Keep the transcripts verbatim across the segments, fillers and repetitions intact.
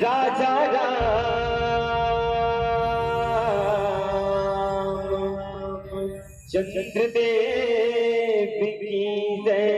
राजा राम चंद्र देव की जय।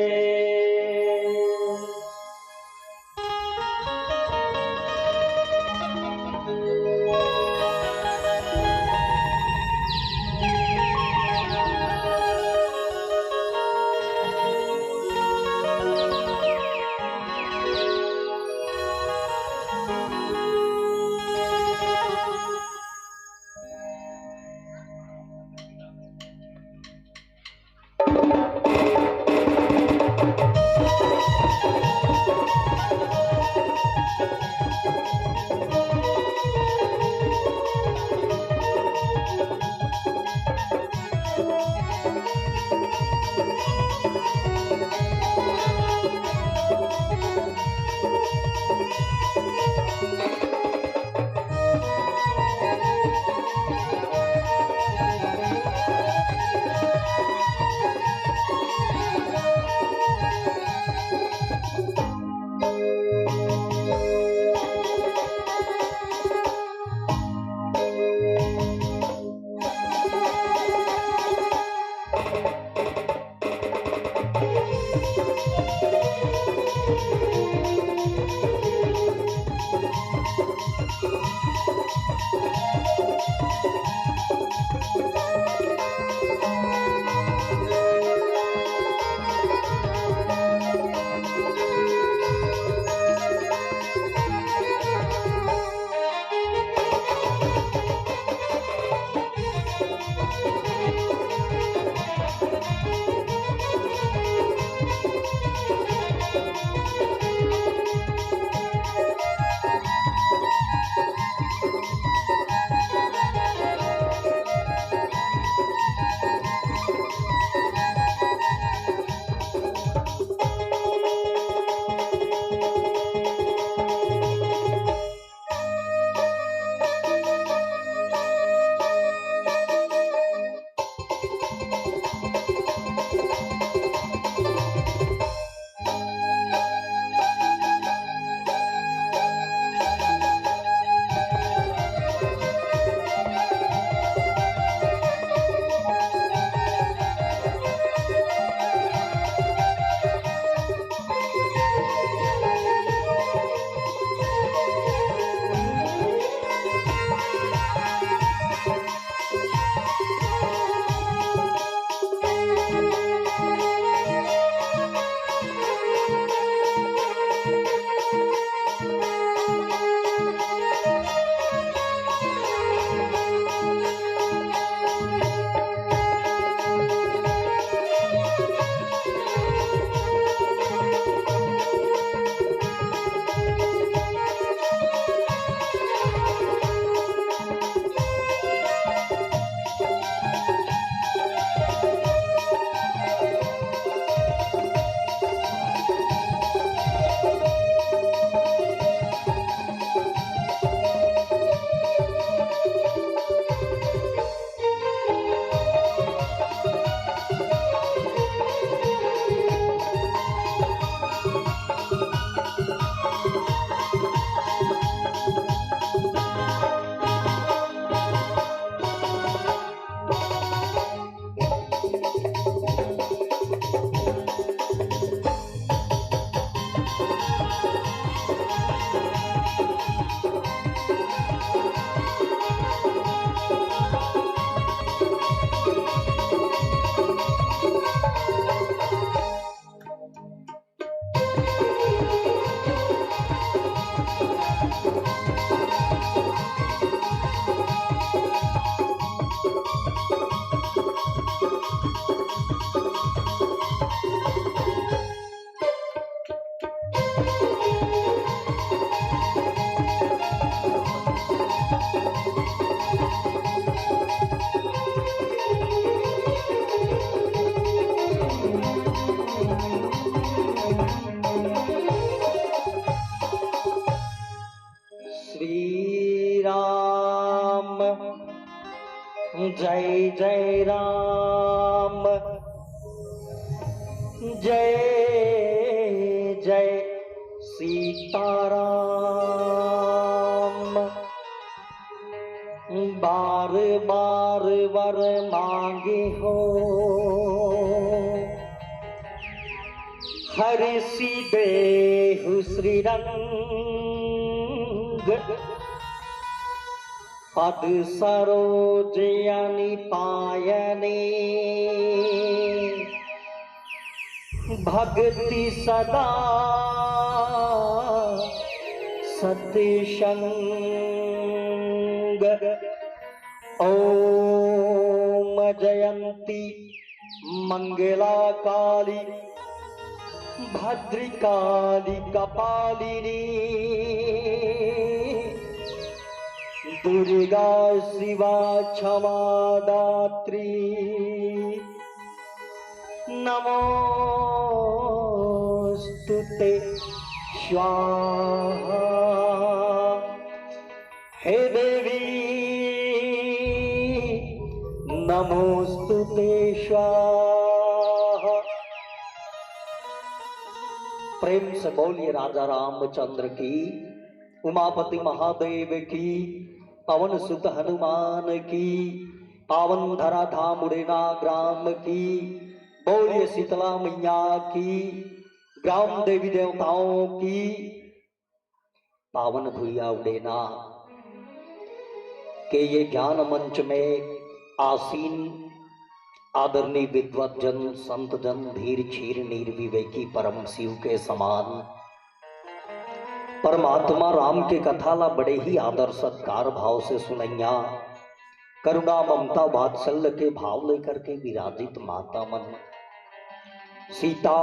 श्री राम, जय जय राम, जय जय सीताराम। हरषि देहु श्रीरंग पद सरोज अनि पायने। भक्ति सदा सत्संग। ओम जयंती मंगला काली भद्रकाली कपालिनी दुर्गा शिवा क्षमा दात्री नमोस्तुते स्वाहा। हे देवी नमोस्तुते स्वाहा। प्रेम से बोलिए राजा रामचंद्र की, उमापति महादेव की, पवन सुत हनुमान की, पावन धरा धाम उड़ेना ग्राम की। बोलिए शीतला मैया की, ग्राम देवी देवताओं की। पावन भुइया उड़ेना के ये ज्ञान मंच में आसीन आदरणीय विद्वत जन, संत जन, धीर छीर निर्विवेकी परम शिव के समान परमात्मा राम के कथा ला बड़े ही आदर सत्कार भाव से सुनैया, करुणा ममता वात्सल्य के भाव लेकर के विराजित माता मन सीता,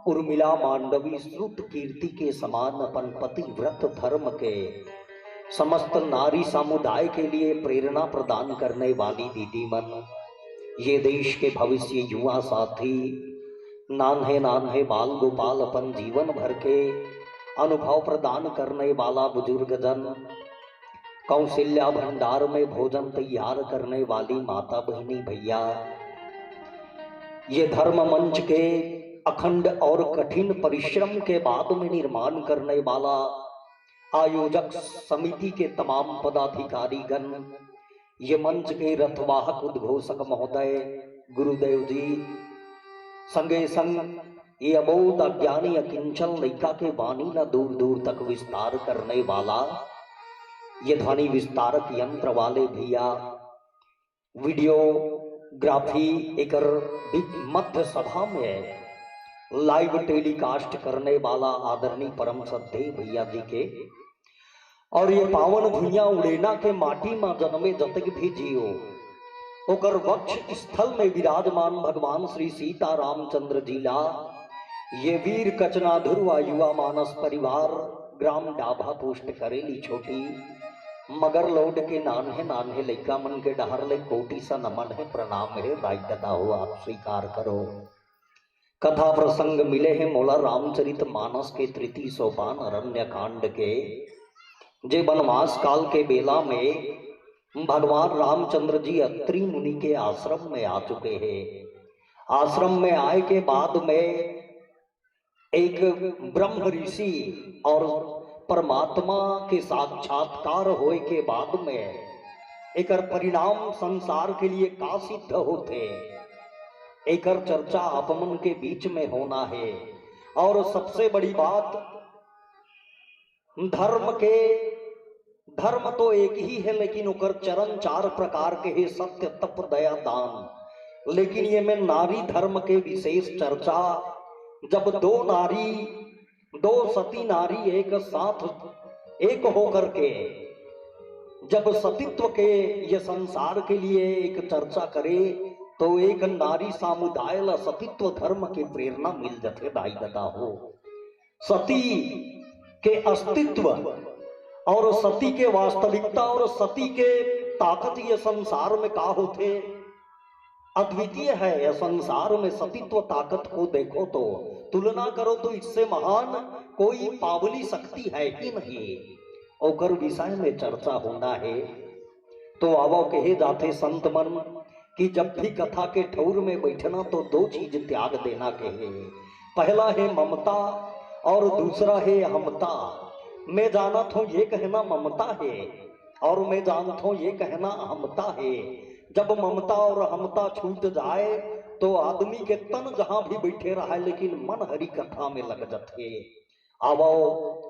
उर्मिला, मांडवी, श्रुत कीर्ति के समान अपन पतिव्रत धर्म के समस्त नारी समुदाय के लिए प्रेरणा प्रदान करने वाली दीदी मन, ये देश के भविष्य युवा साथी, नान्हे नान्हे बाल गोपाल, अपन जीवन भर के अनुभव प्रदान करने वाला बुजुर्ग जन, कौशल्या भंडार में भोजन तैयार करने वाली माता बहिनी भैया, ये धर्म मंच के अखंड और कठिन परिश्रम के बाद में निर्माण करने वाला आयोजक समिति के तमाम पदाधिकारी गण, ये मंच के रथवाहक उद्घोषक महोदय, गुरुदेव जी, संगे संग ये अबोध अज्ञानी अकिंचन लइका के वाणी ला दूर दूर तक विस्तार करने वाला ये ध्वनि विस्तारक यंत्र वाले भैया, वीडियोग्राफी एकर मध्य सभा में लाइव टेलीकास्ट करने वाला आदरणीय परम श्रद्धेय भैया जी के, और ये पावन भुइयां उड़ेना के माटी मा जनमे जतक भी जियो, ओकर वक्ष स्थल में विराजमान भगवान श्री सीता रामचंद्र जी ला ये वीर कचनाधुर व युवा मानस परिवार ग्राम डाभा पोस्ट करेली छोटी मगर लोड के नान्हे नान्हे लइका मन के डहर ले कोटि सा नमन हे, प्रणाम हे। भाई दादा हो, आप स्वीकार करो। कथा प्रसंग मिले हे मोला रामचरित मानस के तृतीय सोपान अरण्य कांड के, जे वनवास काल के बेला में भगवान रामचंद्र जी अत्रि मुनि के आश्रम में आ चुके हे। आश्रम में आए के बाद में एक ब्रह्म ऋषि और परमात्मा के साक्षात्कार होए के बाद में एकर परिणाम संसार के लिए का सिद्ध होथे, एकर चर्चा आप मन के बीच में होना हे। और सबसे बड़ी बात, धर्म के, धर्म तो एक ही हे, लेकिन ओकर चरण चार प्रकार के हे, सत्य, तप, दया, दान। लेकिन ये में नारी धर्म के विशेष चर्चा, जब दो नारी, दो सती नारी एक साथ, एक होकर के जब सतीत्व के ये संसार के लिए एक चर्चा करे, तो एक नारी समुदाय ला सतीत्व धर्म के प्रेरणा मिल जथे। भाई दादा हो, सती के अस्तित्व और सती के वास्तविकता और सती के ताकत ये संसार में का होथे, अद्वितीय है। यह संसार में सतीत्व ताकत को देखो तो, तुलना करो तो इससे महान कोई पावली शक्ति है ही नहीं। ओकर विषय में चर्चा होना हे। तो आवो, कहे जाथे संत मन कि जब भी कथा के ठौर में बैठना तो दो चीज त्याग देना कहे। पहला हे ममता और दूसरा हे अहमता। मैं जानत हूँ ये कहना ममता हे और मैं जानत हूँ ये कहना अहमता हे। जब ममता और अहमता छूट जाए तो आदमी के तन जहां भी बइठे रहय, लेकिन मन हरि कथा में लग जथे। आवव,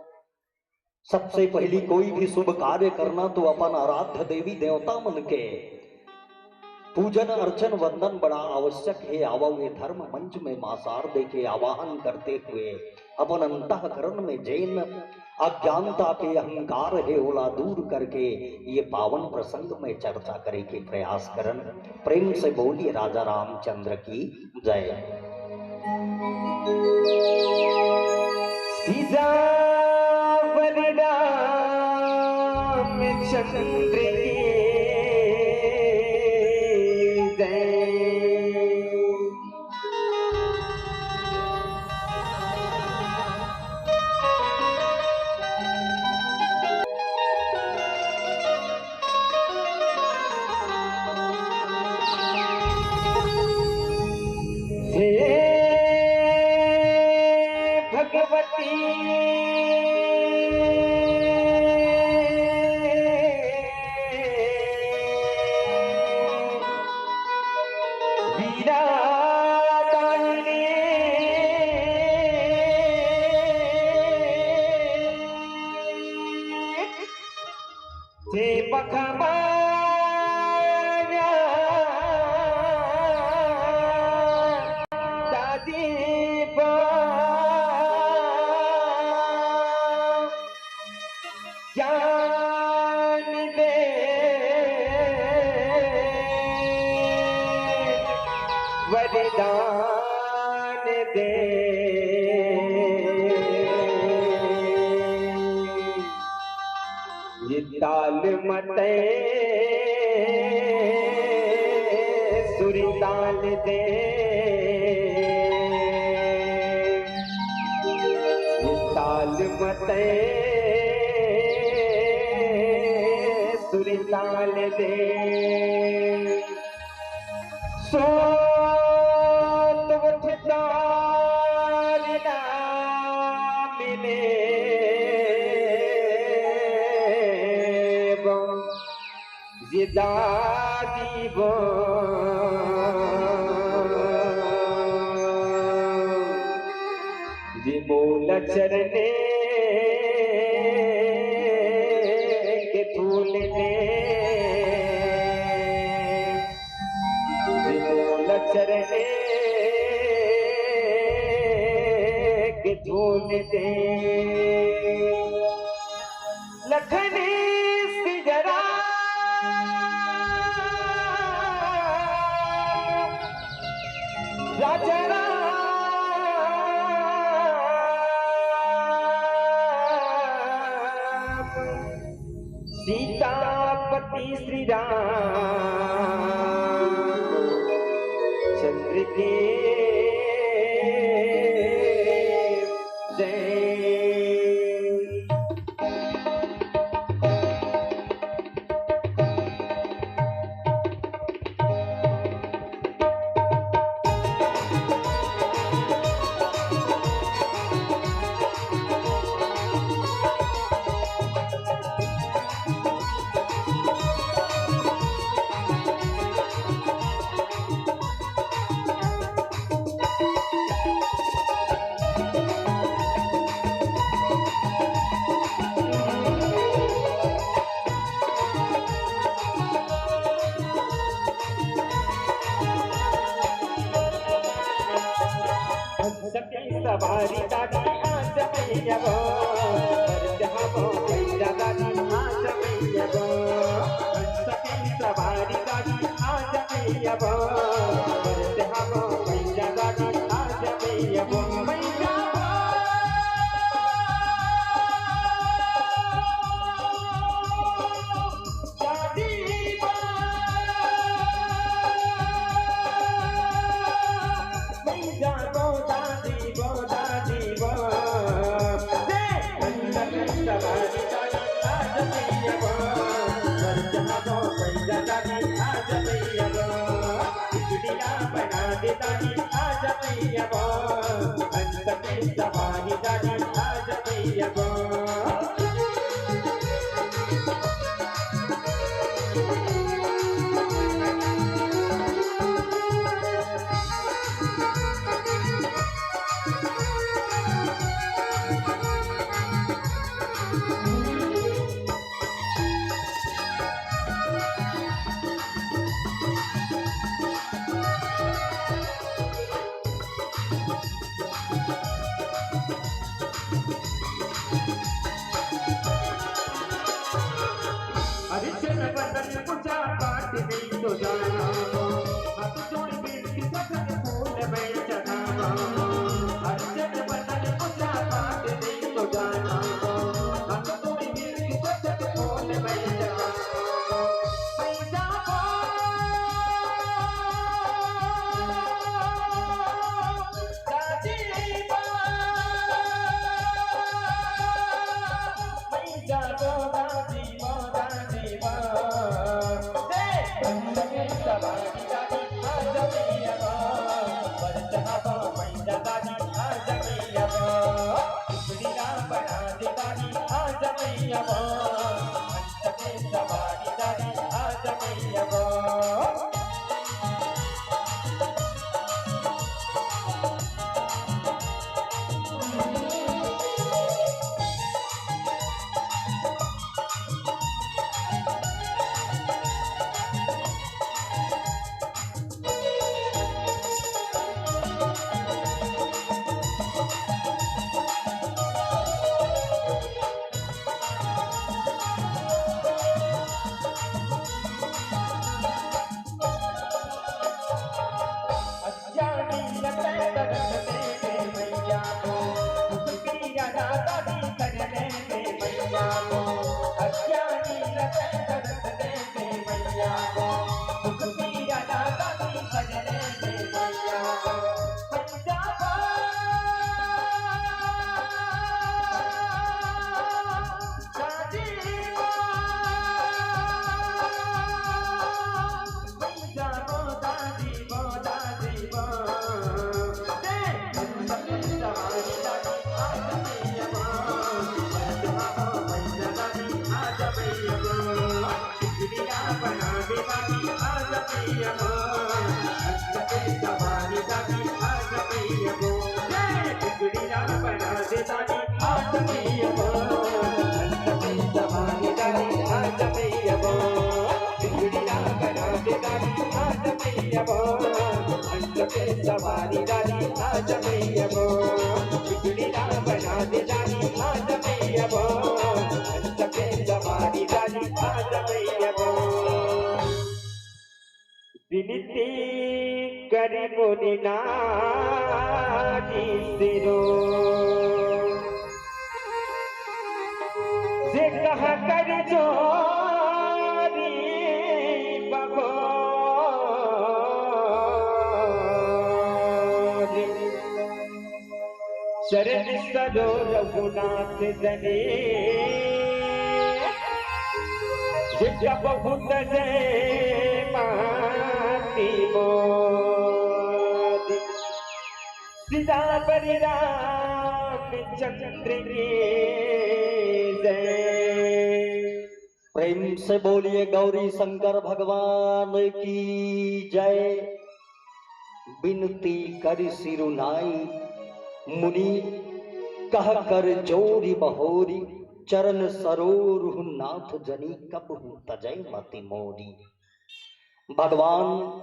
सबसे पहिली कोई भी शुभ कार्य करना तो अपन आराध्य देवी देवता मन के पूजन, अर्चन, वंदन बड़ा आवश्यक हे। आवव, ये धर्म मंच में मां शारदे के आवाहन करते हुए अपन अंतःकरण में जेन अज्ञानता के अहंकार हे, ओला दूर करके ये पावन प्रसंग में चर्चा करे के प्रयास करन। प्रेम से बोलिए राजा रामचंद्र की जय। सिजावर रामचंद्र की जय। हे भगवती, वीरा दाहिनी से पखमाया दादी बा। ज्ञान दे, वरदान दे। ये ताल मते सुर ताल दे, ये ताल मते सुर ताल दे। सोत उठता मिले बो, ये दादी बो, ये मोला चरने के धूल ने, ये मोला चरने के धूल ने। लखन सिजरा राजा राम, सीतापति श्री राम चंद्र के जय। सवारी दादी आज मैया बो, बरत हबो पैजा दादी आज मैया बो। हंस के सवारी दादी आज मैया बो, बरत हबो पैजा दादी आज मैया बो। मैया बो। दादी बो। मैया बो, दादी बो, दादी बो। हे! अंदर सवारी दादी आज मैया बो। घर जहाँ बो, पैसा दादी आज मैया बो। बिजलिया बना दे दादी आज मैया बो। अंत में सवारी दादी आज मैया बो। विनती करी मुनि नारी सिरो, जे कह कर जोरी बहोरी। शरण सरो रघुनाथ जने, जित बहुत जय माती मोदी। सियावर रामचंद्र की जय। प्रेम से बोलिए गौरी शंकर भगवान की जय। विनती करि सिरु नाई, मुनि कह कर जोरि बहोरी। चरण सरोरु नाथ जनी, कबहु तजै मति मोरी। भगवान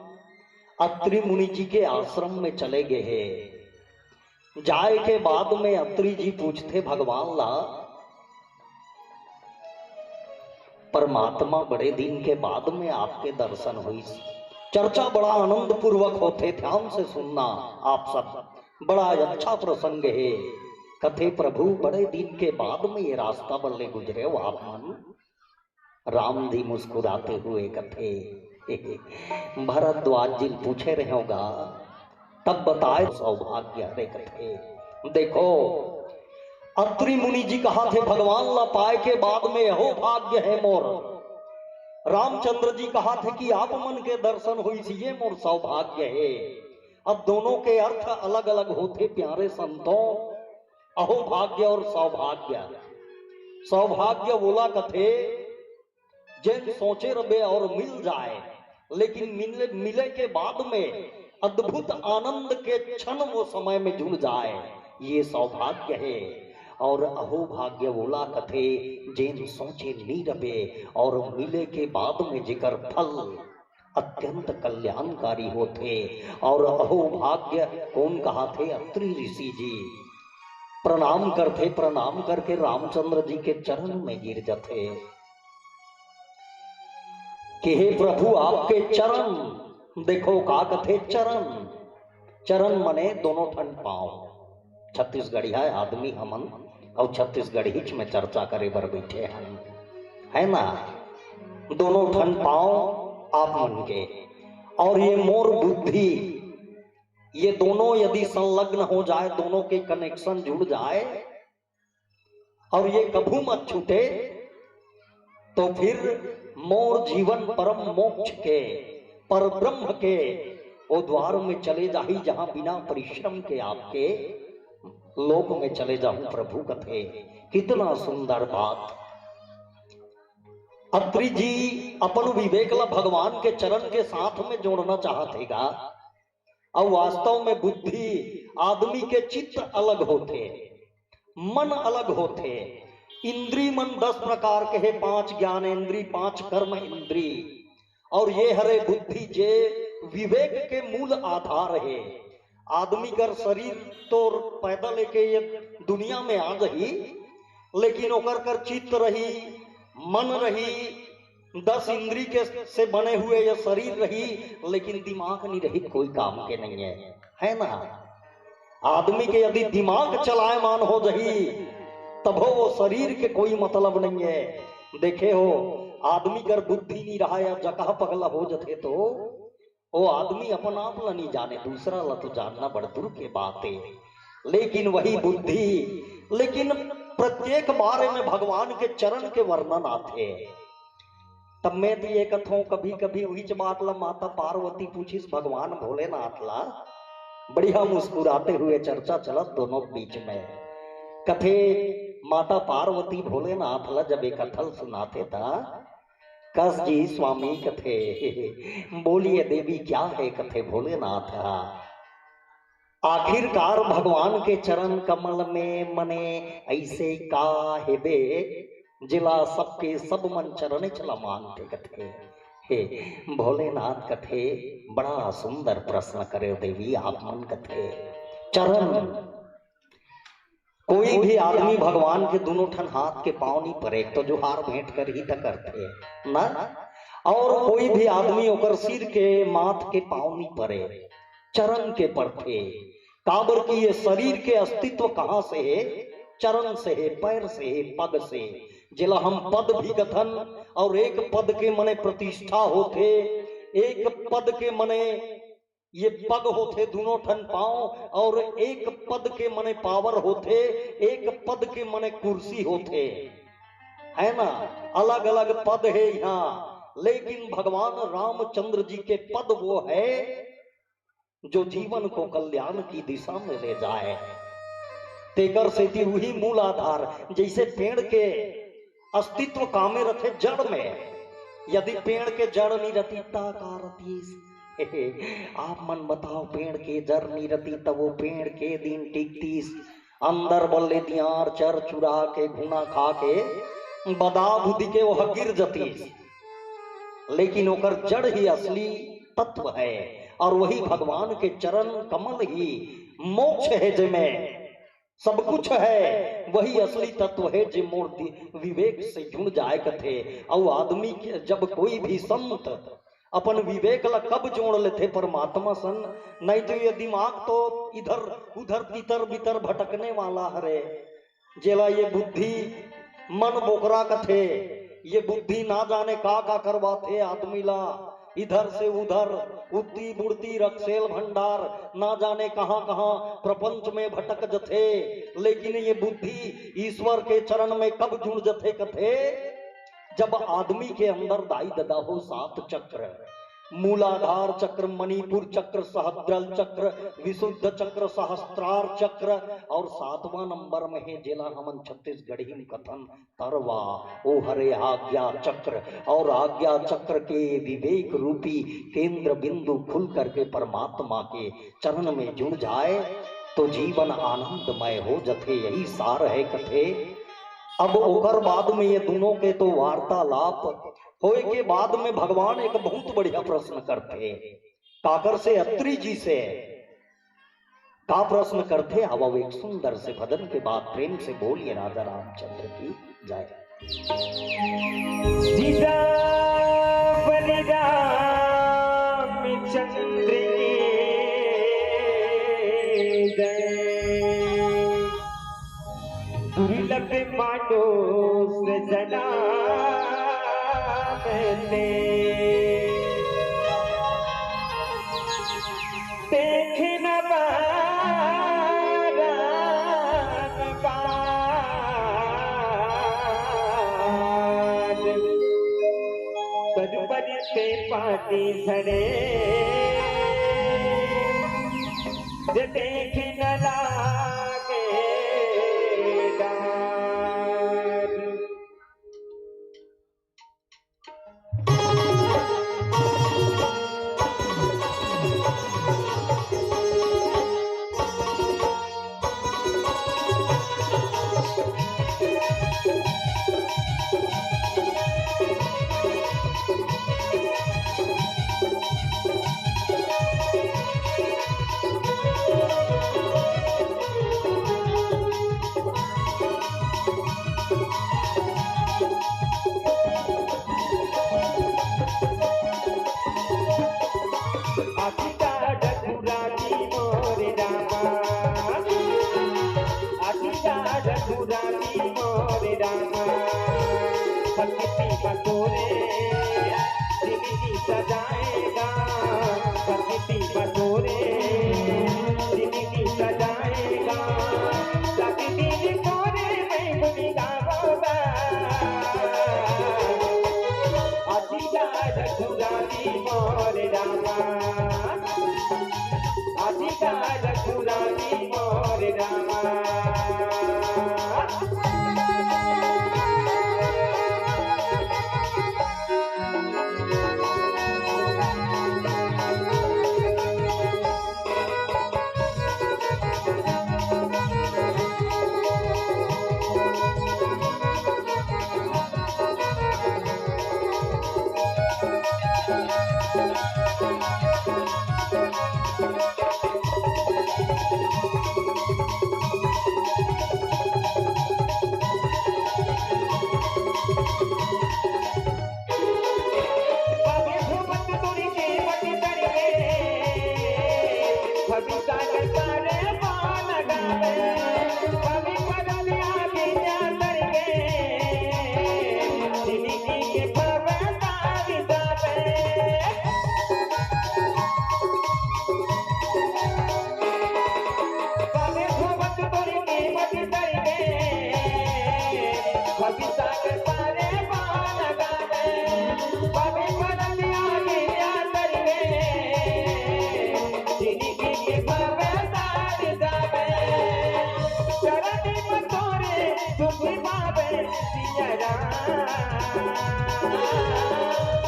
अत्रि मुनि जी के आश्रम में चले गए हैं। जाए के बाद में अत्रि जी पूछथे भगवान ला, "परमात्मा, बड़े दिन के बाद में आपके दर्शन होइस।" चर्चा बड़ा आनंद पूर्वक होथे, ध्यान से सुनना आप सब, बड़ा अच्छा प्रसंग हे। कथे, "प्रभु, बड़े दिन के बाद में ये रास्ता बल्ले गुजरे हो आप मन?" राम जी मुस्कुराते हुए कथे, "भरद्वाज जी पूछे रहे होगा, तब बताए सौभाग्य हरे।" कथे, देखो, अत्रि मुनि जी कहा थे, "भगवान ला पाए के बाद में यहो भाग्य है मोर।" रामचंद्र जी कहा थे कि आप मन के दर्शन होइस, ये मोर सौभाग्य है। अब दोनों के अर्थ अलग-अलग होथे, प्यारे संतों। अहो भाग्य और सौभाग्य। सौभाग्य वोला कथे, जेन सोचे रबे और मिल जाए, लेकिन मिले, मिले के बाद में अद्भुत आनंद के क्षण वो समय में जुड़ जाए, ये सौभाग्य है। और अहो भाग्य वोला कथे, जेन सोचे नी रबे और मिले के बाद में जेकर फल अत्यंत कल्याणकारी होथे। और अहो भाग्य कोन कहाथे? अत्रि ऋषि जी प्रणाम करथे, प्रणाम करके रामचंद्र जी के चरण में गिर जथे कि हे प्रभु, आपके चरण, देखो का कथे चरण, चरण मने दोनों ठन पाँव। छत्तीसगढ़िया आदमी हमन अउ छत्तीसगढ़ीच में चर्चा करे बर बैठे हन, है ना? दोनों ठन पाँव आप मन के, और ये मोर बुद्धि, ये दोनों यदि संलग्न हो जाए, दोनों के connection जुड़ जाए, और ये कभू मत छूटे, तो फिर मोर जीवन परम मोक्ष के, पर ब्रह्म के ओ द्वार में चले जाही, जहां बिना परिश्रम के आपके लोक में चले जाहूं। प्रभु कथे, कितना सुंदर बात। अत्रि जी अपन विवेक ला भगवान के चरण के साथ में जोड़ना चाहत हे गा। अउ वास्तव में बुद्धि आदमी के चित्त अलग होथे, मन अलग होथे। इंद्री मन दस प्रकार के हे, पांच ज्ञान इंद्री, पांच कर्म इंद्री, और ये हरे बुद्धि जे विवेक के मूल आधार हे। आदमी कर शरीर तो पैदा लेके ये दुनिया में आ जही, लेकिन ओकर कर चित्त रही, मन रही, दस इंद्री के से बने हुए ये शरीर रही, लेकिन दिमाग नहीं रही, कोई काम के नहीं है, है ना? आदमी के यदि दिमाग चलायमान हो जही, तभो वो शरीर के कोई मतलब नहीं है। देखे हो, आदमी कर बुद्धि नहीं रहा या जगह पगला हो जथे तो वो आदमी अपन आप ला नहीं जाने, दूसरा ला तो जानना बड़ दूर के बात है। लेकिन वही बुद्धि, लेकिन प्रत्येक बारे में भगवान के चरण के वर्णन आथे। तब मैं तो ये कथों, कभी कभी उहीच बात ला माता पार्वती पूछिस भगवान भोलेनाथ ला। बढ़िया मुस्कुराते हुए चर्चा चलत दोनों के बीच में। कथे माता पार्वती भोलेनाथ ला जब एक कथल सुनाथे था, कस जी स्वामी कथे, बोलिए देवी क्या है कथे भोलेनाथ हा। आखिरकार भगवान के चरण कमल में मने ऐसे का हेबे, जेला सबके सब मन चरणेच ला मानथे कथे। हे भोलेनाथ कथे, बड़ा सुंदर प्रश्न करे देवी आप मन कथे। चरण कोई भी आदमी भगवान के दोनों ठन हाथ के पाँव नी परे, तो जुहार भेंट करही त करथे ना। और कोई भी आदमी ओकर सिर के, माथ के पाँव नी परे, चरण के परथे। काबर कि ये शरीर के अस्तित्व कहाँ से हे? चरण से हे, पैर से हे, पग से। जेला हम पद भी कथन, और एक पद के मने प्रतिष्ठा होथे, एक पद के मने ये पग होथे दोनों ठन पाँव, और एक पद के मने पावर होथे, एक पद के मने कुर्सी होथे, है ना? अलग-अलग पद हे यहाँ, लेकिन भगवान रामचंद्र जी के पद वो है जो जीवन को कल्याण की दिशा में ले जाए। तेकर सेती उही मूल आधार, जैसे पेड़ के अस्तित्व कामे रथे जड़ में, यदि पेड़ के जड़ नी रहती ता का रहतीस? आप मन बताओ, पेड़ के जड़ नी रहती त वो पेड़ के दिन टिकतीस? अंदर बल्ले दियार चर चुरा के घुना खा के बदा बुदी के ओह गिर जतीस। लेकिन ओकर जड़ ही असली तत्व है, और वही भगवान के चरण कमल ही मोक्ष है, जेमे सब कुछ है, वही असली तत्व है जे मोर दि-, विवेक से जुड़ जाए कथे। अउ आदमी के, जब कोई भी संत अपन विवेक ला कब जोड़ लेथे परमात्मा सन, नहीं तो ये दिमाग तो इधर उधर तितर बितर भटकने वाला हरे। जेला ये बुद्धि मन बोकरा कथे, ये बुद्धि ना जाने का का करवाथे आदमी ला, इधर से उधर, उड़ती बुड़ती रक्सेल भंडार, ना जाने कहाँ कहाँ प्रपंच में भटक जथे। लेकिन ये बुद्धि ईश्वर के चरण में कब जुड़ जथे कथे, जब आदमी के अंदर दाई ददा हो सात चक्र, मूलाधार चक्र, मणिपुर चक्र, सहस्त्रल चक्र, विशुद्ध चक्र, सहस्त्रार चक्र, और सातवां नंबर में हे, जेला हमन छत्तीसगढ़ी में कथन तरवा, ओ हरे आज्ञा चक्र। और आज्ञा चक्र के विवेक रूपी केंद्र बिंदु खुल करके परमात्मा के चरण में जुड़ जाए तो जीवन आनंदमय हो जथे, यही सार है कथे। अब ओकर बाद में ये दोनों के तो वार्तालाप होए के बाद में भगवान एक बहुत बढ़िया प्रश्न करथे, काकर से? अत्रि जी से। का प्रश्न करथे? आवव एक सुंदर से भजन के बाद प्रेम से बोलिए राजा रामचंद्र की जय। सीता बलिराम चंद्र की जय। दुर्लभ मानुष जना में देखे न बारंबार। तरुपरि से पाती झरे, जे देखे न लागे डार।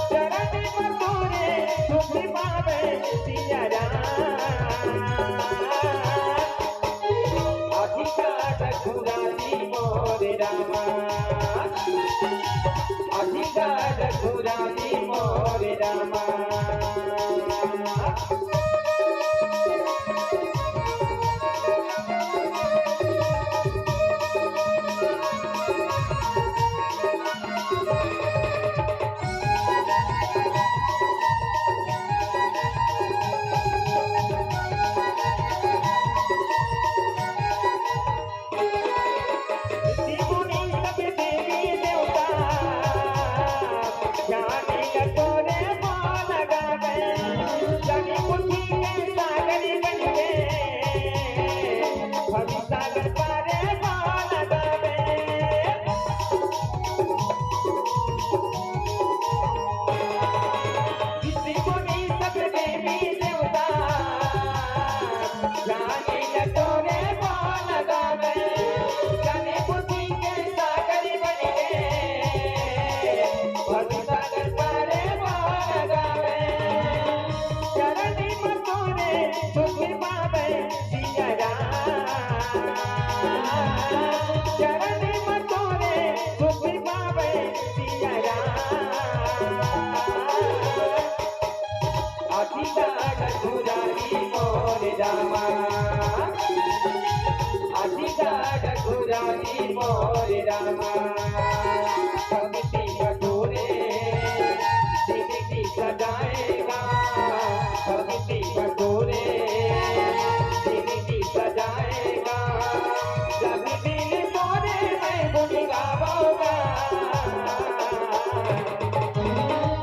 चरण में तोरे सुख पावे सिया राम। अधिकार खुरानी मोरे रामा, अधिकार खुरानी मोरे रामा। अधिकार खुरानी मोरे रामा, अधिकार खुरानी मोरे रामा। भक्ति बटोरे जिंदगी सजाएगा, भक्ति बटोरे जिंदगी सजाएगा। जब दिल तोरे मैं गुन गावोगा,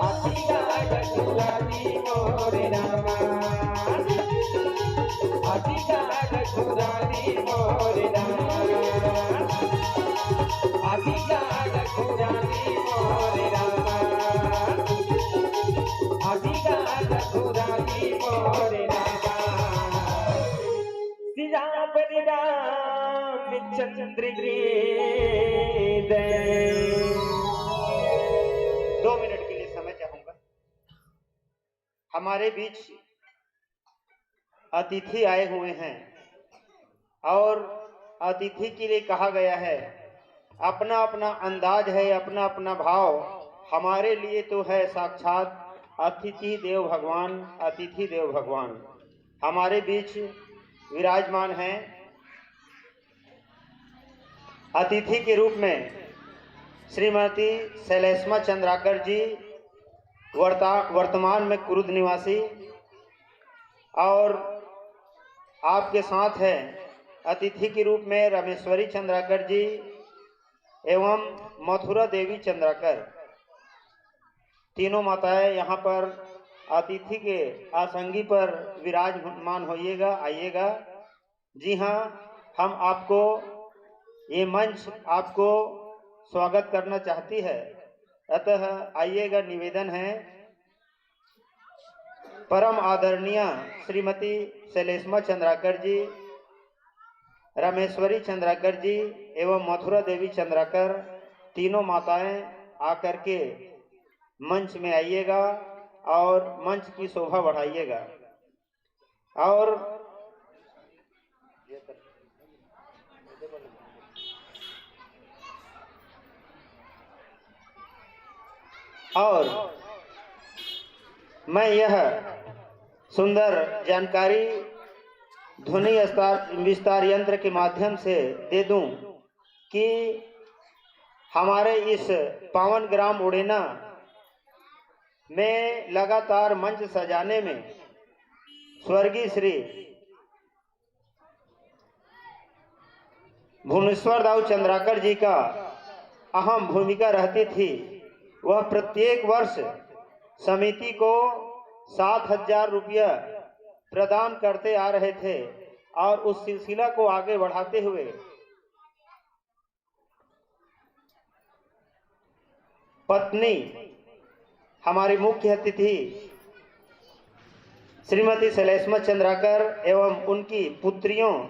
अधिकार खुरानी मोरे रामा, अधिकार खुरानी मोरे रामा, अधिकार खुरानी मोरे रामा, अधिकार खुरानी मोरे रामा। श्री राम, श्री रामचंद्र की जय। दो मिनट के लिए समय चाहूंगा। हमारे बीच अतिथि आए हुए हैं और अतिथि के लिए कहा गया है, अपना अपना अंदाज है, अपना अपना भाव। हमारे लिए तो है साक्षात अतिथि देव भगवान, अतिथि देव भगवान हमारे बीच विराजमान हैं। अतिथि के रूप में श्रीमती शैलेश्मा चंद्राकर जी, वर्ता-, वर्तमान में कुरुद निवासी, और आपके साथ हैं अतिथि के रूप में रामेश्वरी चंद्राकर जी एवं मथुरा देवी चंद्राकर। तीनों माताएं यहाँ पर अतिथि के आसंगी पर विराजमान होइएगा, आइएगा। जी हाँ, हम आपको, ये मंच आपको स्वागत करना चाहती है। अतः आइएगा, निवेदन है, परम आदरणीय श्रीमती शैलेश्मा चंद्राकर जी, रामेश्वरी चंद्राकर जी एवं मथुरा देवी चंद्राकर, तीनों माताएं आकर के मंच में आइएगा और मंच की शोभा बढ़ाइएगा। और और मैं यह सुंदर जानकारी ध्वनि स्तार-, विस्तार यंत्र के माध्यम से दे दूं कि हमारे इस पावन ग्राम उड़ेना में लगातार मंच सजाने में स्वर्गीय श्री भुवनेश्वर दाऊ चंद्राकर जी का अहम भूमिका रहती थी। वह प्रत्येक वर्ष समिति को सात हजार रुपया प्रदान करते आ रहे थे और उस सिलसिला को आगे बढ़ाते हुए पत्नी हमारी मुख्य अतिथि श्रीमती शैलेश्मा चंद्राकर एवं उनकी पुत्रियों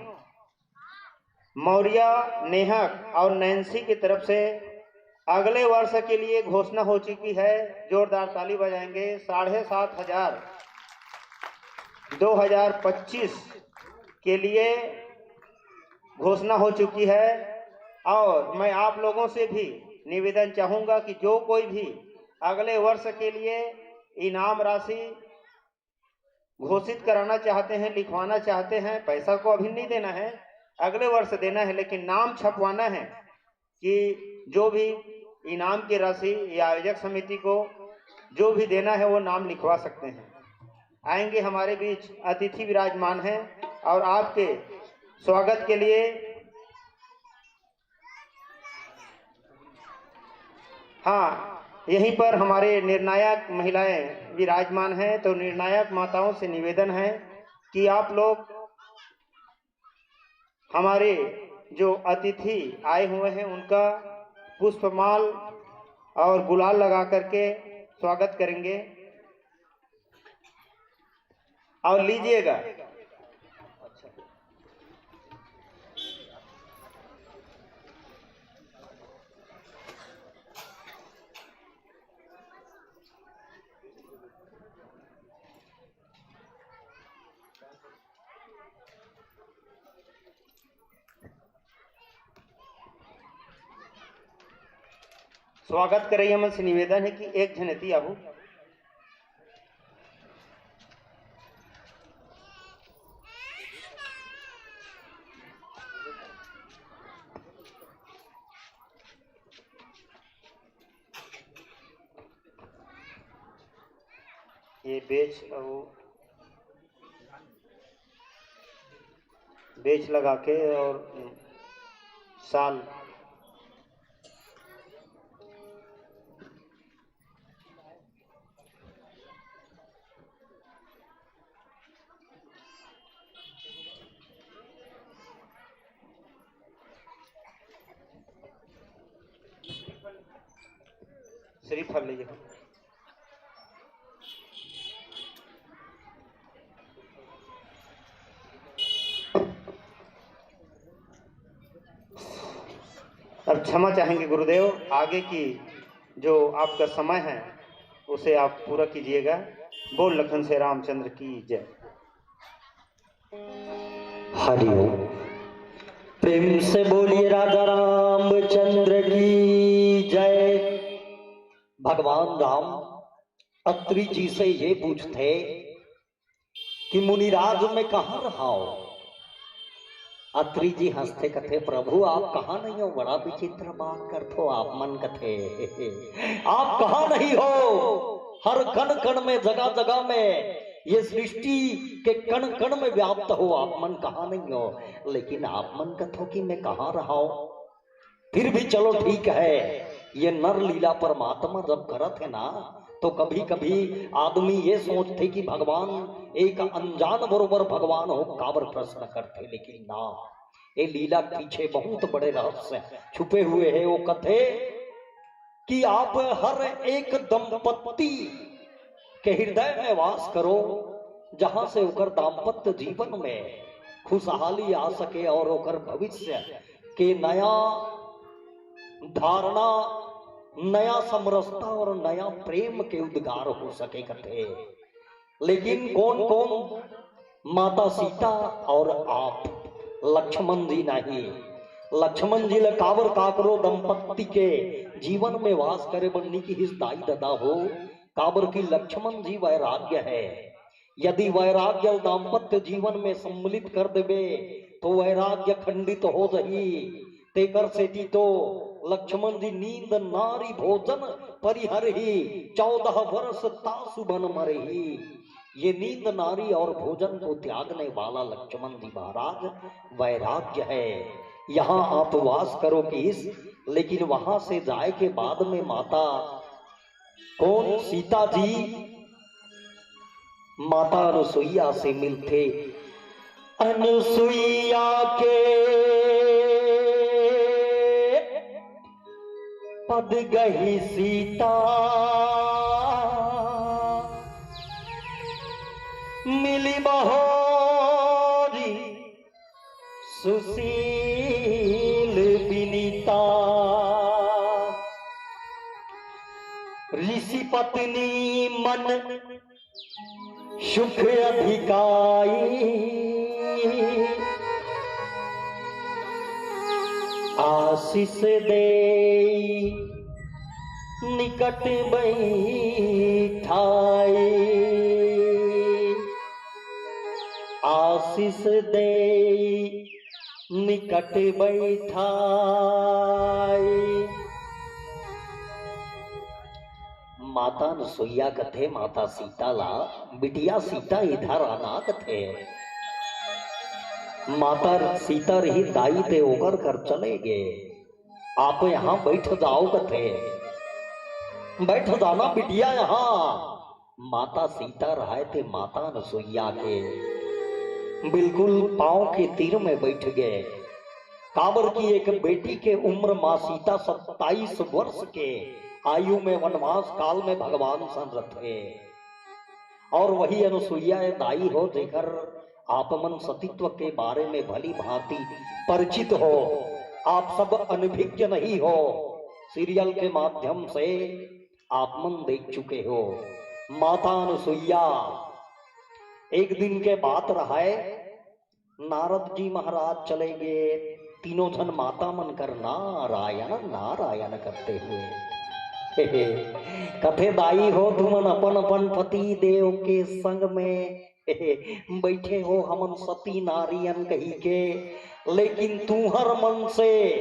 मौर्या, नेहक और नैन्सी की तरफ से अगले वर्ष के लिए घोषणा हो चुकी है। जोरदार ताली बजाएंगे। साढ़े सात हजार, दो हजार पच्चीस के लिए घोषणा हो चुकी है। और मैं आप लोगों से भी निवेदन चाहूँगा कि जो कोई भी अगले वर्ष के लिए इनाम राशि घोषित कराना चाहते हैं, लिखवाना चाहते हैं, पैसा को अभी नहीं देना है, अगले वर्ष देना है, लेकिन नाम छपवाना है कि जो भी इनाम की राशि या आयोजक समिति को जो भी देना है, वो नाम लिखवा सकते हैं। आएंगे, हमारे बीच अतिथि विराजमान हैं और आपके स्वागत के लिए, हाँ, यहीं पर हमारे निर्णायक महिलाएं विराजमान हैं, तो निर्णायक माताओं से निवेदन है कि आप लोग हमारे जो अतिथि आए हुए हैं, उनका पुष्पमाल और गुलाल लगा करके स्वागत करेंगे। और लीजिएगा, स्वागत करइया मन से निवेदन है कि एक झन एती आहू। ये बेच, वो बेच लगा के और साल श्रीफल लीजिए। अब क्षमा चाहेंगे गुरुदेव, आगे की जो आपका समय है उसे आप पूरा कीजिएगा। बोल लखन से रामचंद्र की जय। हरिओम। प्रेम से बोलिए राजा रामचंद्र की जय। भगवान राम अत्रि जी से ये पूछथे कि मुनिराज मैं कहाँ रहाओ? अत्रि जी हंसथे कथे, प्रभु आप कहाँ नहीं हो, बड़ा विचित्र बात करथो आप मन कथे। आप कहाँ नहीं हो? हर कण कण में, जगह जगह में, ये सृष्टि के कण कण में व्याप्त हो, आप मन कहाँ नहीं हो? लेकिन आप मन कथो कि मैं कहाँ रहाओ? फिर भी चलो ठीक है, ये नर लीला परमात्मा जब करत है ना, तो कभी कभी आदमी ये सोचथे कि भगवान एक अनजान बरोबर भगवान हो, काबर प्रश्न करथे, लेकिन ना, ये लीला के पीछे बहुत बड़े रहस्य छुपे हुए हैं। वो कथे कि आप हर एक दंपत्ति के हृदय में वास करो, जहां से ओकर दाम्पत्य जीवन में खुशहाली आ सके और ओकर भविष्य के नया धारणा, नया समरसता और नया प्रेम के उद्गार हो सके कथे। लेकिन कौन कौन? माता सीता और आप, लक्ष्मण जी नहीं। लक्ष्मण जी ल काबर काकरो दंपत्ति के जीवन में वास करे बर नी किहिस दाई ददा हो, काबर कि लक्ष्मण जी वैराग्य है। यदि वैराग्य दाम्पत्य जीवन में सम्मिलित कर देबे, तो वैराग्य खंडित हो जही। तेकर सेती तो लक्ष्मण जी नींद नारी भोजन परिहरही, चौदह वर्ष तासु बन मरही। ये नींद नारी और भोजन को त्यागने वाला लक्ष्मण जी महाराज वैराग्य है। यहाँ आप वास करो किहिस, लेकिन वहां से जाए के बाद में माता कौन? सीता जी माता अनुसुईया से मिलथे। अनुसुईया के पद गही सीता, मिली बहोरी सुशील बिनीता। पत्नी मन सुख अधिकाई, आशीष दे निकट बैठाई, आशीष दे निकट बैठाई। माता अनुसुईया कथे माता सीता ला, "बिटिया सीता, इधर आना," कथे। माता सीता रही दाई ते ओकर कर चले गे, "आप यहाँ बैठ जाओ," कथे, "बैठ जाना बिटिया यहाँ।" माता सीता रहय ते माता अनुसुईया के बिल्कुल पांव के तीर में बैठ गे, काबर कि एक बेटी के उम्र माँ सीता सत्ताईस वर्ष के आयु में वनवास काल में भगवान सन रथे। और वही अनुसुईया ए दाई हो, जेकर आप मन सतीत्व के बारे में भली भांति परिचित हो। आप सब अनभिज्ञ नहीं हो, सीरियल के माध्यम से आप मन देख चुके हो। माता अनुसुईया, एक दिन के बात रहय, नारद जी महाराज चले गे, तीनों झन माता मन कर नारायण नारायण करते हुए। कथे, "दाई हो, तुमन अपन अपन पति देव के संग में बैठे हो, हमन सती नारियन कही के, लेकिन तुंहर मन से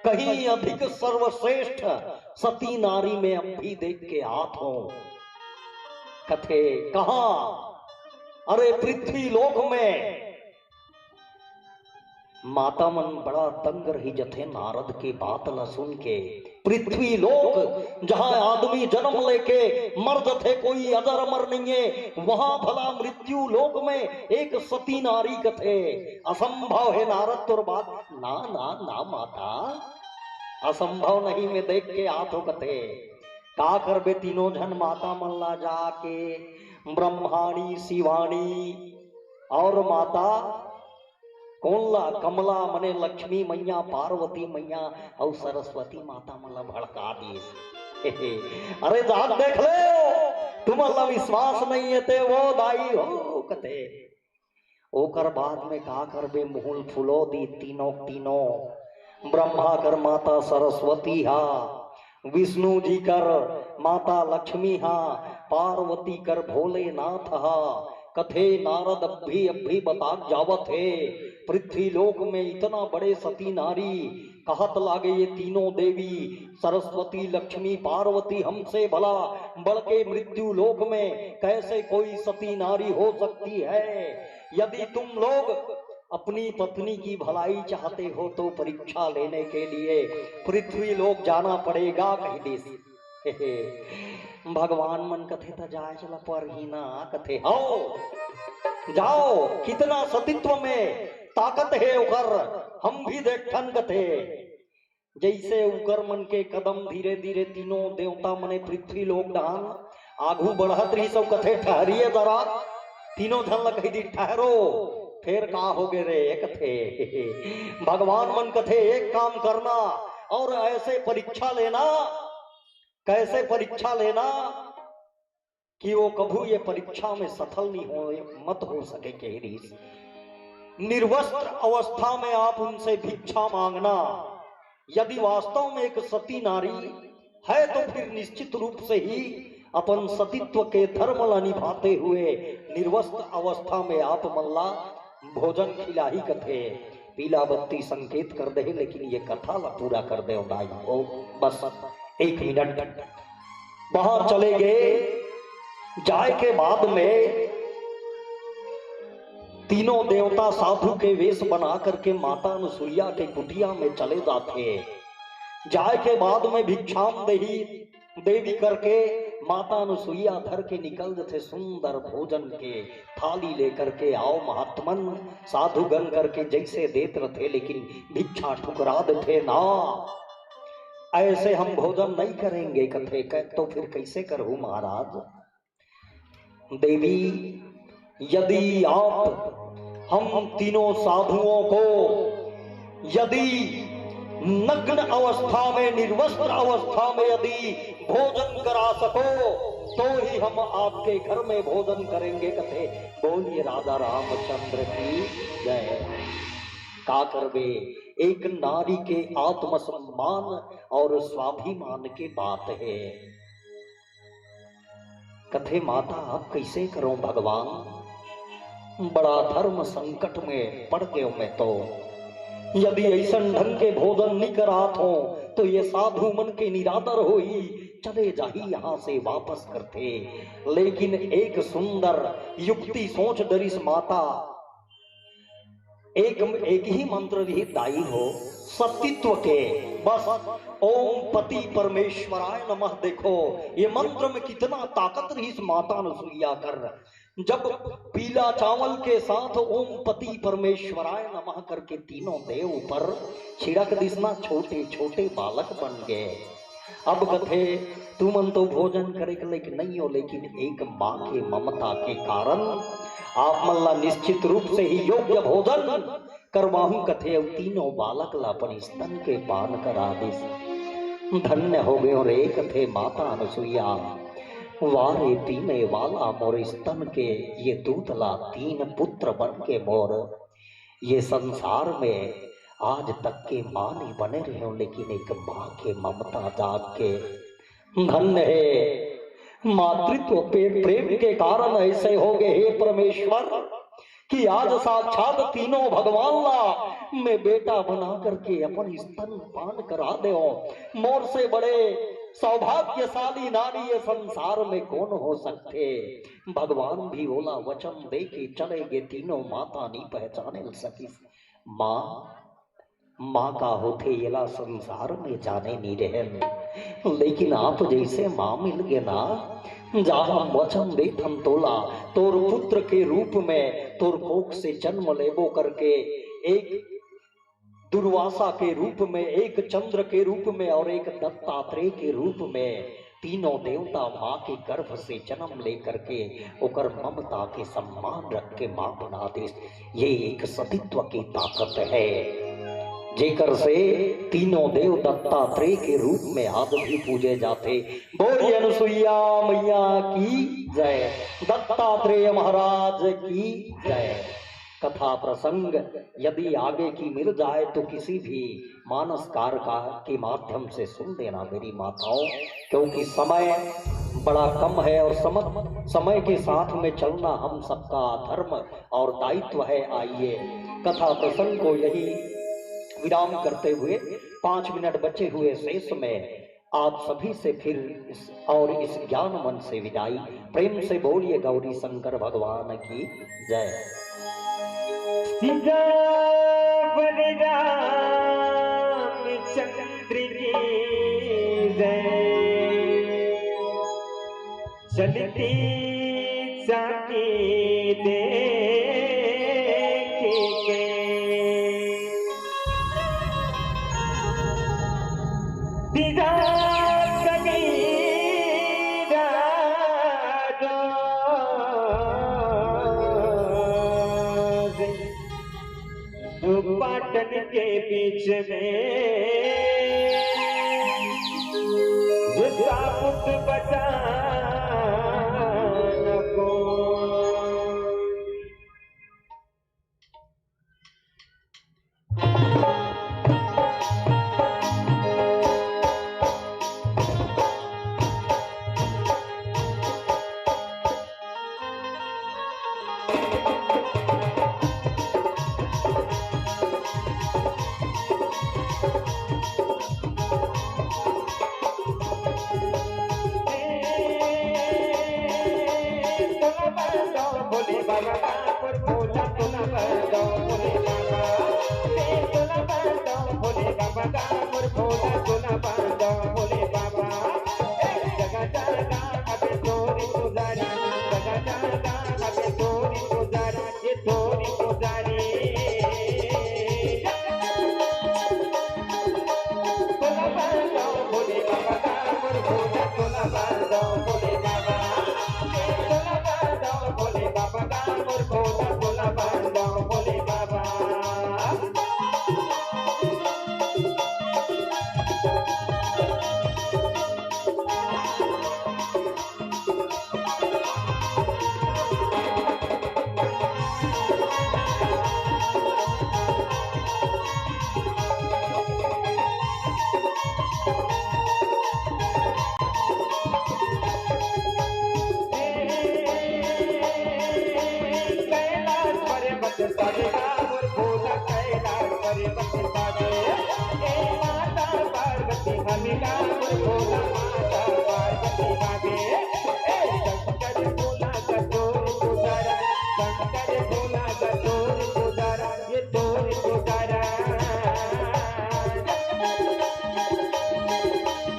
कहीं अधिक सर्वश्रेष्ठ सती नारी में अब भी देख के आत हो।" कथे, "कहाँ?" "अरे, पृथ्वी लोक में।" माता मन बड़ा दंग रही जथे नारद के बात ला सुन के। पृथ्वी लोक, जहाँ आदमी जन्म लेके मर जथे, कोई अजर अमर नहीं है, वहाँ भला मृत्यु लोक में एक सती नारी कथे, "असंभव है नारद तोर बात।" "ना, ना, ना माता, असंभव नहीं, मैं देख के आत हो," कथे। का करबे, तीनों झन माता मन ला जाके ब्रह्माणी, शिवाणी और माता कोन ला, कमला मने लक्ष्मी मैया, पार्वती मैया अउ सरस्वती माता मन ला भड़का दिस। "अरे जाग देख ले, तुमन ला विश्वास नहीं है ते वो दाई हो," कथे। ओकर बाद में का करबे, मुहुल फुलो दी तीनों, तीनों। ब्रह्मा कर माता सरस्वती हा, विष्णु जी कर माता लक्ष्मी हा, पार्वती कर भोलेनाथ हा। कथे नारद अब भी, अब भी बताक जावत हे, पृथ्वी लोक में इतना बड़े सती नारी, कहत लागे ये तीनों देवी, सरस्वती, लक्ष्मी, पार्वती, हमसे भला बढ़ के मृत्यु लोक में कैसे कोई सती नारी हो सकती है? यदि तुम लोग अपनी पत्नी की भलाई चाहते हो तो परीक्षा लेने के लिए पृथ्वी लोक जाना पड़ेगा, कहि दिस। भगवान मन कथे, "त जाए चला परही ना," कथे, "हव, जाओ, कितना सतीत्व में ताकत हे ओकर, हम भी देखथन," कथे। जइसे उकर मन के कदम धीरे-धीरे तीनों देवता मने पृथ्वी लोक डाहन आघू बढ़त रहिस अउ कथे, "ठहरिए जरा।" तीनों झन ल कहि दी, "ठहरो।" "फेर का होगे रे?" कथे। भगवान मन कथे, "एक काम करना और ऐसे परीक्षा लेना।" "कैसे परीक्षा लेना?" कि वो कभू ये परीक्षा में सफल नहीं हो, मत हो सके, कहि रिहिस। निर्वस्त्र अवस्था में आप उनसे भिक्षा मांगना। यदि वास्तव में एक सती नारी है तो फिर निश्चित रूप से ही अपन सतीत्व के धर्म ला निभाते हुए निर्वस्त्र अवस्था में आप मन ला भोजन खिलाही, कथे। पीला बत्ती संकेत कर दे हे, लेकिन ये कथा ला पूरा कर दे दाई हो। बस एक मिनट। वहां चले गए, जाए के बाद में तीनों देवता साधु के वेश बना करके माता अनुसुईया के कुटिया में चले जाथे। जाए के बाद में भिक्षाम देही देवी करके माता अनुसुईया धर के निकल जथे सुंदर भोजन के थाली लेकर के। "आओ महात्मन," साधुगण करके जैसे देत रथे, लेकिन भिक्षा ठुकरा देथे ना। "ऐसे हम भोजन नहीं करेंगे," कथे। "कह तो फिर कैसे करहु महाराज?" "देवी, यदि आप हम तीनों साधुओं को यदि नग्न अवस्था में, निर्वस्त्र अवस्था में यदि भोजन करा सको तो ही हम आपके घर में भोजन करेंगे। कथे बोलिए राजा रामचंद्र की जय। का करबे, एक नारी के आत्मसम्मान और स्वाभिमान के बात हे। कथे माता, अब कइसे करंव भगवान, बड़ा धर्म संकट में पड़ गेंव मैं तो। यदि अइसन ढंग के भोजन नइ करात हों तो ये साधु मन के निरादर होही, चले जाही यहाँ से वापस करथे। लेकिन एक सुंदर युक्ति सोच डरिस माता। एक, एक ही मंत्र रहिस दाई हो, सतीत्व के, बस ओम पति परमेश्वराय नमः। देखो ये मंत्र में कितना ताकत रहिस माता अनुसुईया कर। जब पीला चावल के साथ ओम पति परमेश्वराय नमः करके तीनों देव ऊपर छिड़क दिस ना, छोटे छोटे बालक बन गे। अब कथे, तुमन तो भोजन करे के लायक नइ हो, लेकिन एक माँ के ममता के कारण आप मन ला निश्चित रूप से ही योग्य भोजन करवाहूं कथे, अउ तीनों बालक ला अपन स्तन के पान करा दिस। धन्य हो गेंव रे कथे माता अनुसुईया, वा रे पीने वाला मोर स्तन के, ये दूध ला तीन पुत्र बन के मोर। ये संसार में आज तक के माँ नइ बने रहेंव, लेकिन एक माँ के ममता जाग के। धन्य हे मातृत्व पे प्रेम के कारण अइसे हो गे हे परमेश्वर कि आज साक्षात तीनों भगवान ला मैं बेटा बना करके अपन स्तन पान करा देंव। मोर से बड़े सौभाग्यशाली नारी ये संसार में कोन हो सकथे। भगवान भी ओला वचन दे के चले गे, तीनों माता नइ पहचाने सकिस। माँ, माँ का होथे एला संसार में जाने नइ रहेन, लेकिन आप जइसे माँ मिल गे ना, जा हम वचन देथन तोला, तोर पुत्र के रूप में तोर कोख से जन्म लेबो करके, एक दुर्वासा के रूप में, एक चंद्र के रूप में और एक दत्तात्रेय के रूप में तीनों देवता माँ के गर्भ से जन्म लेकर के ओकर ममता के सम्मान रख के माँ बना देस। ये एक सतीत्व की ताकत हे, जेकर से तीनों देव दत्तात्रेय के रूप में आज भी पूजे जाथे। बोलिए अनुसुईया मैया की जय, दत्तात्रेय महाराज की जय। कथा प्रसंग यदि आगे की मिल जाए तो किसी भी मानसकार का के माध्यम से सुन लेना मेरी माताओं, क्योंकि समय बड़ा कम है और सम-, समय के साथ में चलना हम सबका धर्म और दायित्व है। आइए, कथा प्रसंग को यही विराम करते हुए पाँच मिनट बचे हुए शेष में आप सभी से फिर इस, और इस ज्ञान मन से विदाई। प्रेम से बोलिए गौरी शंकर भगवान की जय। सीता वर रामचंद्र की जय। चलती चाकी देख के दीदा कबीरा रोज। दो पाटन के बीच में जूता बुट बजाना को। शंकर भोला का तोर पुजारा, शंकर भोला का तोर पुजारा, ये तोर पुजारा।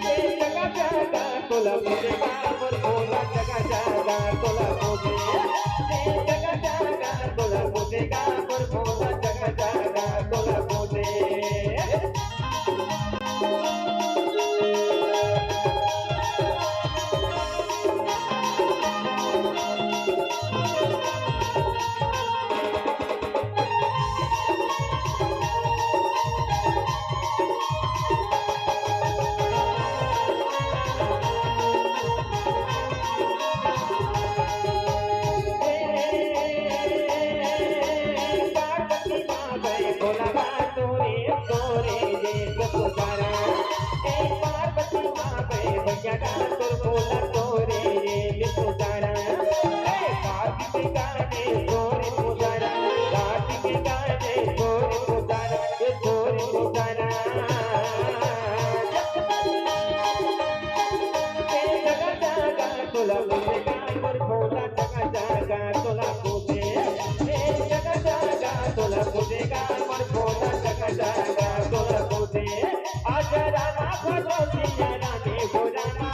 ए जगा जगा तोला पूजेगा मोर भोला, जगा जगा तोला पूजे। ए जगा जगा तोला पूजेगा मोर भोला, जगा जगा तोला पूजे। आज रामा भजो सिया रामे हो रामा,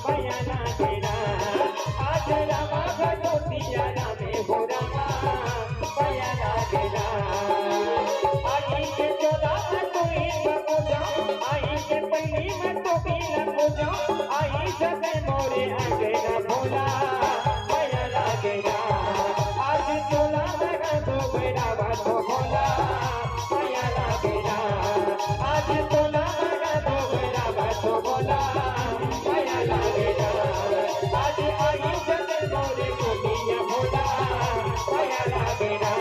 मया लागे राम। आज रामा भजो सिया रामे हो रामा, मया लागे राम। आई के चोला में तू ही पूजा, आई के पहली में तू पीला पूजा, आई जब मोरे आगे ना भोला, मया लागे राम। आज चोला में दो बेड़ा बात भोला, मया लागे राम। आज तोला मगा दो बेरा बातो बोला, मया लागे ना। आज आई जतन मोरे गोपिया भोला, मया लागे ना।